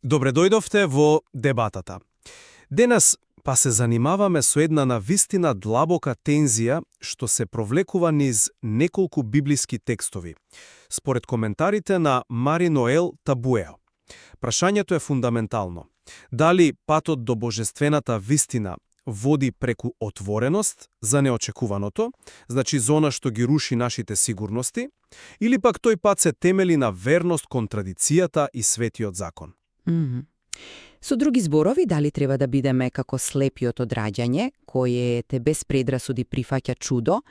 Добре дојдовте во дебатата. Денес па се занимаваме со една навистина длабока тензија што се провлекува низ неколку библиски текстови. Според коментарите на Мари-Ноел Табуеа, прашањето е фундаментално. Дали патот до божествената вистина води преку отвореност за неочекуваното, значи зона што ги руши нашите сигурности, или пак тој пат се темели на верност кон традицијата и светиот закон? Со други зборови, дали треба да бидеме како слепиот од раѓање, кое те без предрасуди прифаќа чудо,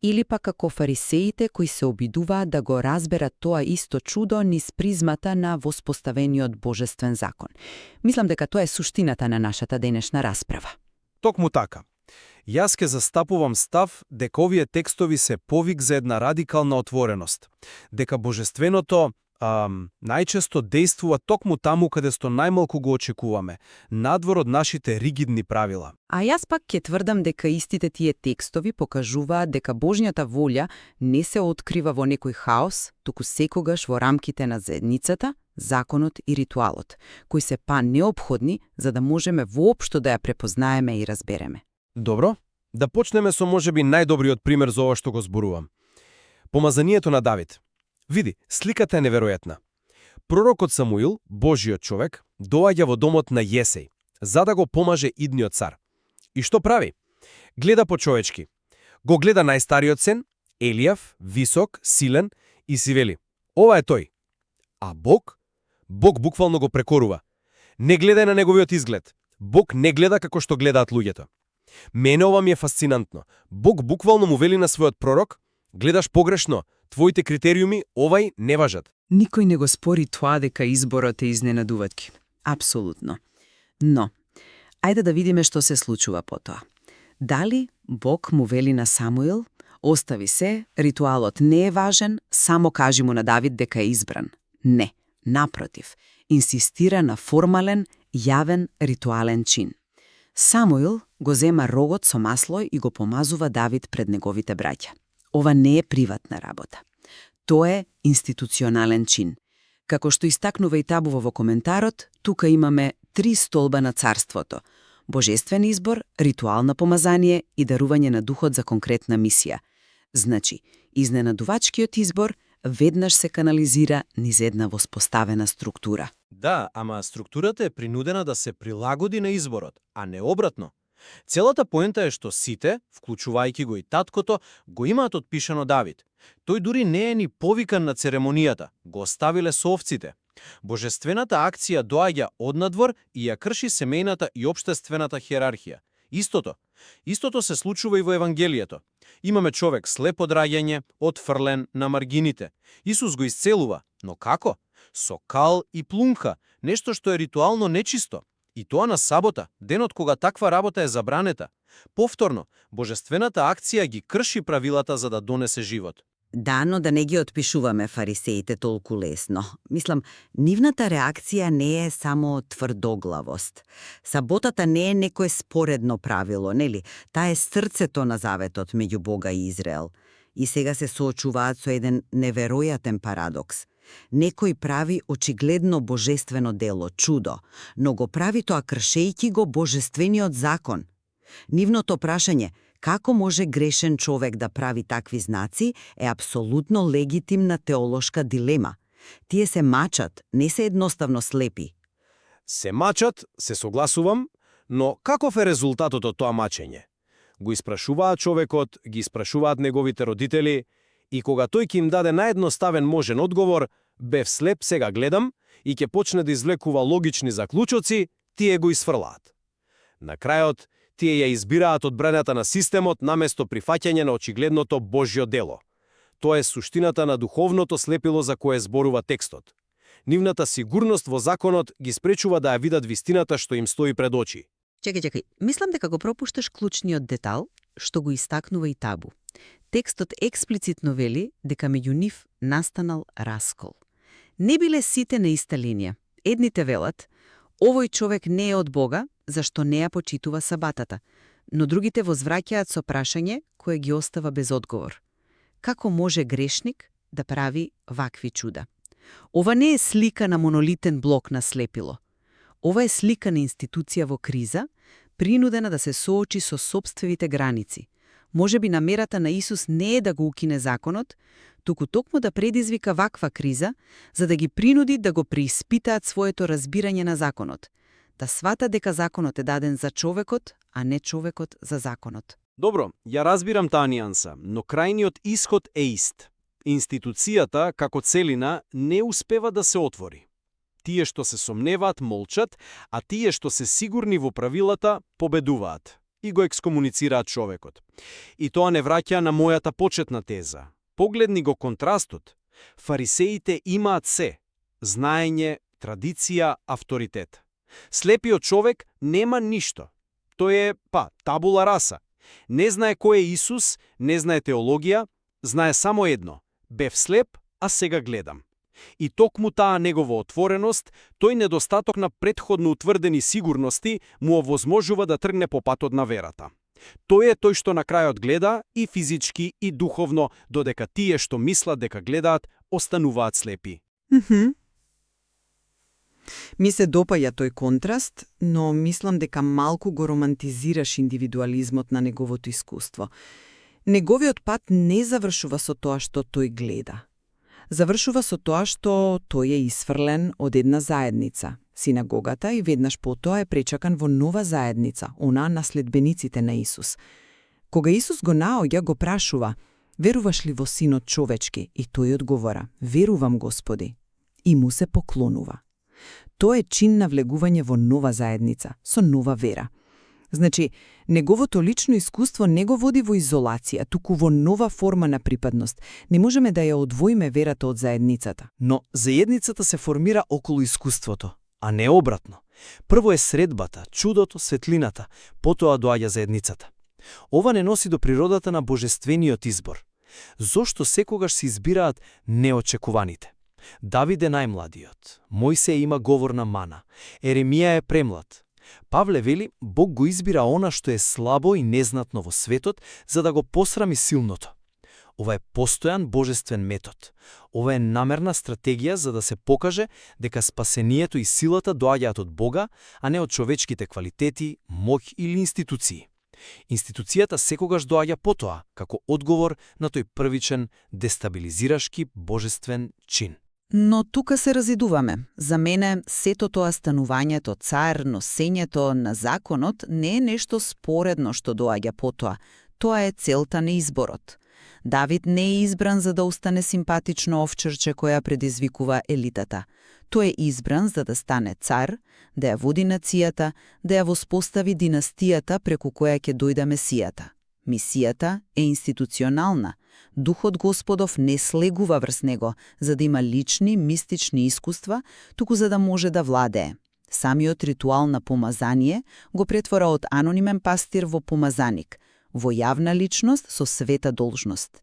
или пак како фарисеите кои се обидуваат да го разберат тоа исто чудо низ призмата на воспоставениот божествен закон. Мислам дека тоа е суштината на нашата денешна расправа. Токму така. Јас ке застапувам став дека овие текстови се повик за една радикална отвореност, дека божественото најчесто действува токму таму каде што најмалку го очекуваме, надвор од нашите ригидни правила. А јас пак ќе тврдам дека истите тие текстови покажуваат дека Божјата волја не се открива во некој хаос, туку секогаш во рамките на заедницата, законот и ритуалот, кои се па неопходни за да можеме воопшто да ја препознаеме и разбереме. Добро, да почнеме со можеби најдобриот пример за ова што го зборувам. Помазанието на Давид. Види, сликата е неверојатна. Пророкот Самуил, Божиот човек, доаѓа во домот на Јесеј, за да го помаже идниот цар. И што прави? Гледа по човечки. Го гледа најстариот син, Елијав, висок, силен, и си вели: ова е тој. А Бог буквално го прекорува. Не гледај на неговиот изглед. Бог не гледа како што гледаат луѓето. Мене ова ми е фасцинантно. Бог буквално му вели на својот пророк: гледаш погрешно, твоите критериуми овај не важат. Никој не го спори тоа дека изборот е изненадувачки. Апсолутно. Но, ајде да видиме што се случува потоа. Дали Бог му вели на Самуил: остави се, ритуалот не е важен, само кажи му на Давид дека е избран? Не, напротив, инсистира на формален, јавен ритуален чин. Самуил го зема рогот со масло и го помазува Давид пред неговите браќа. Ова не е приватна работа. Тоа е институционален чин. Како што истакнува и Табува во коментарот, тука имаме 3 столба на царството: божествен избор, ритуално помазание и дарување на духот за конкретна мисија. Значи, изненадувачкиот избор веднаш се канализира низ една воспоставена структура. Да, ама структурата е принудена да се прилагоди на изборот, а не обратно. Целата поента е што сите, вклучувајќи го и таткото, го имаат отпишано Давид. Тој дури не е ни повикан на церемонијата, го оставиле со овците. Божествената акција доаѓа однадвор и ја крши семејната и општествената хиерархија. Истото се случува и во Евангелието. Имаме човек слеп од раѓање, отфрлен на маргините. Исус го исцелува, но како? Со кал и плунка, нешто што е ритуално нечисто. И тоа на сабота, денот кога таква работа е забранета. Повторно, божествената акција ги крши правилата за да донесе живот. Да, но да не ги отпишуваме фарисеите толку лесно. Мислам, нивната реакција не е само тврдоглавост. Саботата не е некое споредно правило, нели? Таа е срцето на заветот меѓу Бога и Израел. И сега се соочуваат со еден неверојатен парадокс. Некој прави очигледно божествено дело, чудо, но го прави тоа кршејќи го божествениот закон. Нивното прашање како може грешен човек да прави такви знаци е апсолутно легитимна теолошка дилема. Тие се мачат, не се едноставно слепи. Се мачат, се согласувам, но каков е резултатот од тоа мачење? Го испрашуваат човекот, ги испрашуваат неговите родители, и кога тој ќе им даде наједноставен можен одговор: бев слеп, сега гледам, и ќе почне да извлекува логични заклучоци, тие го исфрлаат. На крајот, тие ја избираат одбраната на системот наместо прифаќање на очигледното Божјо дело. Тоа е суштината на духовното слепило за кое зборува текстот. Нивната сигурност во законот ги спречува да ја видат вистината што им стои пред очи. Чекај, мислам дека го пропушташ клучниот детал, што го истакнува и Табу. Текстот експлицитно вели дека меѓу нив настанал раскол. Не биле сите на иста линија. Едните велат: овој човек не е од Бога, зашто не ја почитува сабатата, но другите возвраќаат со прашање кое ги остава без одговор. Како може грешник да прави вакви чуда? Ова не е слика на монолитен блок на слепило. Ова е слика на институција во криза, принудена да се соочи со сопствените граници. Можеби намерата на Исус не е да го укине законот, туку токму да предизвика ваква криза, за да ги принуди да го преиспитаат своето разбирање на законот, да свата дека законот е даден за човекот, а не човекот за законот. Добро, ја разбирам таа нијанса, но крајниот исход е ист. Институцијата, како целина, не успева да се отвори. Тие што се сомневаат, молчат, а тие што се сигурни во правилата, победуваат и го екскомуницираат човекот. И тоа не враќа на мојата почетна теза. Погледни го контрастот. Фарисеите имаат се – знаење, традиција, авторитет. Слепиот човек нема ништо. Тој е, табула раса. Не знае кој е Исус, не знае теологија, знае само едно – бев слеп, а сега гледам. И токму таа негова отвореност, тој недостаток на претходно утврдени сигурности му овозможува да тргне по патот на верата. Тој е тој што на крајот гледа и физички и духовно, додека тие што мислат дека гледаат, остануваат слепи. Ми се допаја тој контраст, но мислам дека малку го романтизираш индивидуализмот на неговото искуство. Неговиот пат не завршува со тоа што тој гледа. Завршува со тоа што тој е исфрлен од една заедница, синагогата, и веднаш потоа е пречакан во нова заедница, она на следбениците на Исус. Кога Исус го наоѓа, го прашува: веруваш ли во Синот човечки? И тој одговора: верувам, Господи. И му се поклонува. Тоа е чин на влегување во нова заедница, со нова вера. Значи, неговото лично искуство не го води во изолација, туку во нова форма на припадност. Не можеме да ја одвоиме верата од заедницата. Но заедницата се формира околу искуството, а не обратно. Прво е средбата, чудото, светлината, потоа доаѓа заедницата. Ова не носи до природата на божествениот избор. Зошто секогаш се избираат неочекуваните? Давид е најмладиот, Мојсеј има говорна мана, Еремија е премлад. Павле вели, Бог го избира она што е слабо и незнатно во светот, за да го посрами силното. Ова е постојан божествен метод. Ова е намерна стратегија за да се покаже дека спасението и силата доаѓаат од Бога, а не од човечките квалитети, моќ или институции. Институцијата секогаш доаѓа потоа, како одговор на тој првичен, дестабилизирашки божествен чин. Но тука се разидуваме. За мене сето тоа станувањето цар, носењето на законот не е нешто споредно што доаѓа потоа. Тоа е целта на изборот. Давид не е избран за да остане симпатично овчарче која предизвикува елитата. Тој е избран за да стане цар, да ја води нацијата, да ја воспостави династијата преку која ќе дојде Месијата. Мисијата е институционална. Духот Господов не слегува врз него за да има лични, мистични искуства, туку за да може да владее. Самиот ритуал на помазание го претвора од анонимен пастир во помазаник, во јавна личност со света должност.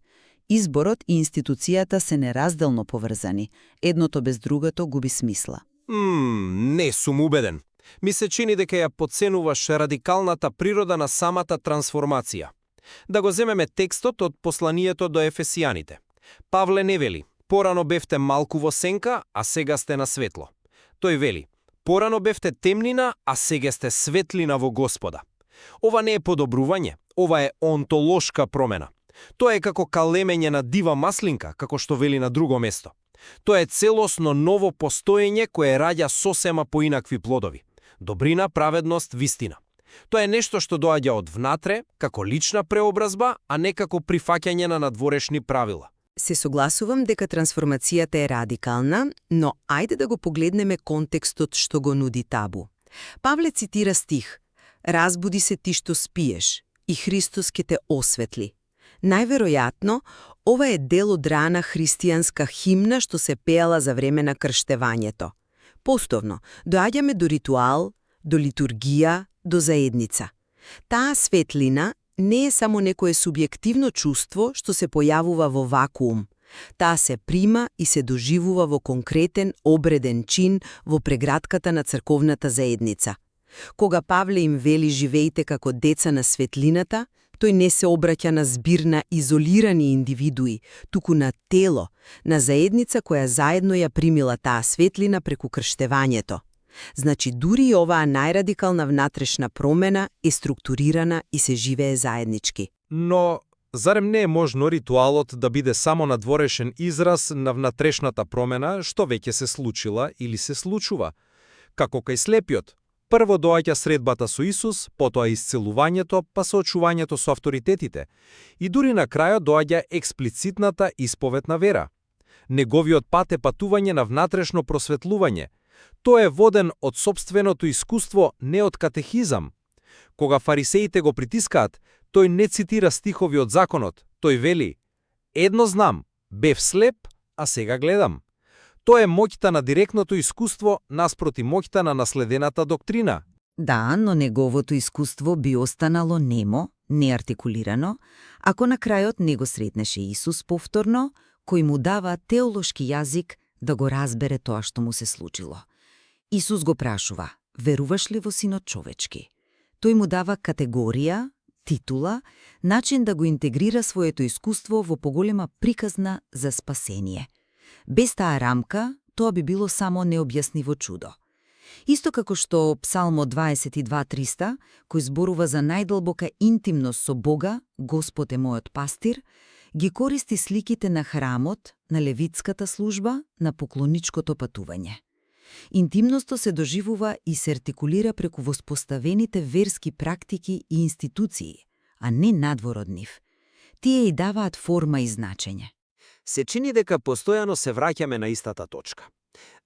Изборот и институцијата се неразделно поврзани. Едното без другото губи смисла. Не сум убеден. Ми се чини дека ја потценуваш радикалната природа на самата трансформација. Да го земеме текстот од посланието до Ефесијаните. Павле не вели: порано бевте малку во сенка, а сега сте на светло. Тој вели: порано бевте темнина, а сега сте светлина во Господа. Ова не е подобрување, ова е онтолошка промена. Тоа е како калемење на дива маслинка, како што вели на друго место. Тоа е целосно ново постоење кое раѓа сосема поинакви плодови. Добрина, праведност, вистина. Тоа е нешто што доаѓа од внатре, како лична преобразба, а не како прифаќање на надворешни правила. Се согласувам дека трансформацијата е радикална, но ајде да го погледнеме контекстот што го нуди Табу. Павле цитира стих: "Разбуди се ти што спиеш, и Христос ке те осветли." Најверојатно, ова е дел од рана христијанска химна што се пеала за време на крштевањето. Постојно, доаѓаме до ритуал, до литургија, до заедница. Таа светлина не е само некое субјективно чувство што се појавува во вакуум. Таа се прима и се доживува во конкретен, обреден чин во прегратката на црковната заедница. Кога Павле им вели живејте како деца на светлината, тој не се обраќа на збир на изолирани индивидуи, туку на тело, на заедница која заедно ја примила таа светлина преку крштевањето. Значи, дури и оваа најрадикална внатрешна промена е структурирана и се живее заеднички. Но зарем не е можно ритуалот да биде само надворешен израз на внатрешната промена што веќе се случила или се случува? Како кај слепиот, прво доаѓа средбата со Исус, потоа исцелувањето, па соочувањето со авторитетите. И дури на крајот доаѓа експлицитната исповед на вера. Неговиот пат е патување на внатрешно просветлување. Тој е воден од сопственото искуство, не од катехизам. Кога фарисеите го притискаат, тој не цитира стихови од законот. Тој вели: "Едно знам, бев слеп, а сега гледам." Тоа е моќта на директното искуство наспроти моќта на наследената доктрина. Да, но неговото искуство би останало немо, неартикулирано, ако на крајот не го сретнеше Исус повторно, кој му дава теолошки јазик да го разбере тоа што му се случило. Исус го прашува: "Веруваш ли во Синот човечки?" Тој му дава категорија, титула, начин да го интегрира своето искуство во поголема приказна за спасение. Без таа рамка, тоа би било само необјасниво чудо. Исто како што Псалмо 22:300, кој зборува за најдълбока интимност со Бога, Господ е мојот пастир, ги користи сликите на храмот, на левитската служба, на поклоничкото патување. Интимноста се доживува и се артикулира преку воспоставените верски практики и институции, а не надвор од нив. Тие и даваат форма и значење. Се чини дека постојано се враќаме на истата точка.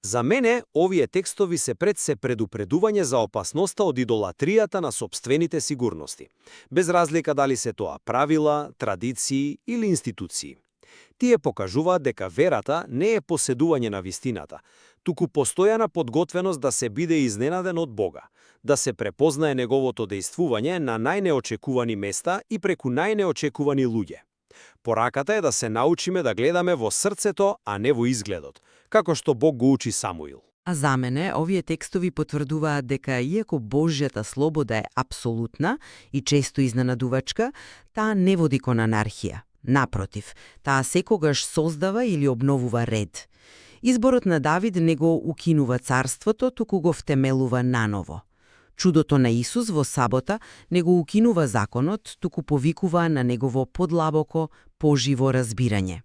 За мене, овие текстови се предупредување за опасноста од идолатријата на сопствените сигурности, без разлика дали се тоа правила, традиции или институции. Тие покажуваат дека верата не е поседување на вистината, туку постојана подготвеност да се биде изненаден од Бога, да се препознае неговото дејствување на најнеочекувани места и преку најнеочекувани луѓе. Пораката е да се научиме да гледаме во срцето, а не во изгледот, како што Бог го учи Самуил. А за мене, овие текстови потврдуваат дека иако Божјата слобода е апсолутна и често изненадувачка, таа не води кон анархија. Напротив, таа секогаш создава или обновува ред. Изборот на Давид не го укинува царството, туку го втемелува наново. Чудото на Исус во сабота не го укинува законот, туку повикува на негово подлабоко, поживо разбирање.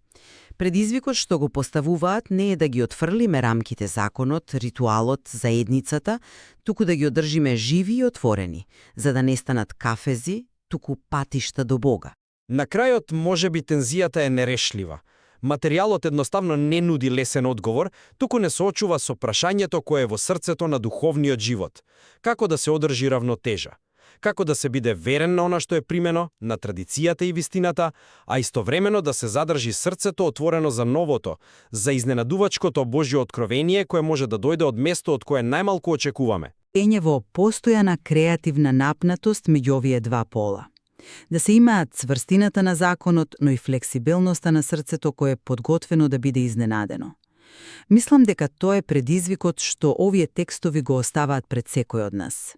Предизвикот што го поставуваат не е да ги отфрлиме рамките законот, ритуалот, заедницата, туку да ги одржиме живи и отворени, за да не станат кафези, туку патишта до Бога. На крајот можеби тензијата е нерешлива. Материјалот едноставно не нуди лесен одговор, туку не соочува со прашањето кое е во срцето на духовниот живот. Како да се одржи равнотежа? Како да се биде верен на она што е примено, на традицијата и вистината, а истовремено да се задржи срцето отворено за новото, за изненадувачкото Божјо откровение кое може да дојде од место од кое најмалку очекуваме. Ење во постојана креативна напнатост меѓу овие два пола. Да се имаат цврстината на законот, но и флексибилноста на срцето кое е подготвено да биде изненадено. Мислам дека тоа е предизвикот што овие текстови го оставаат пред секој од нас.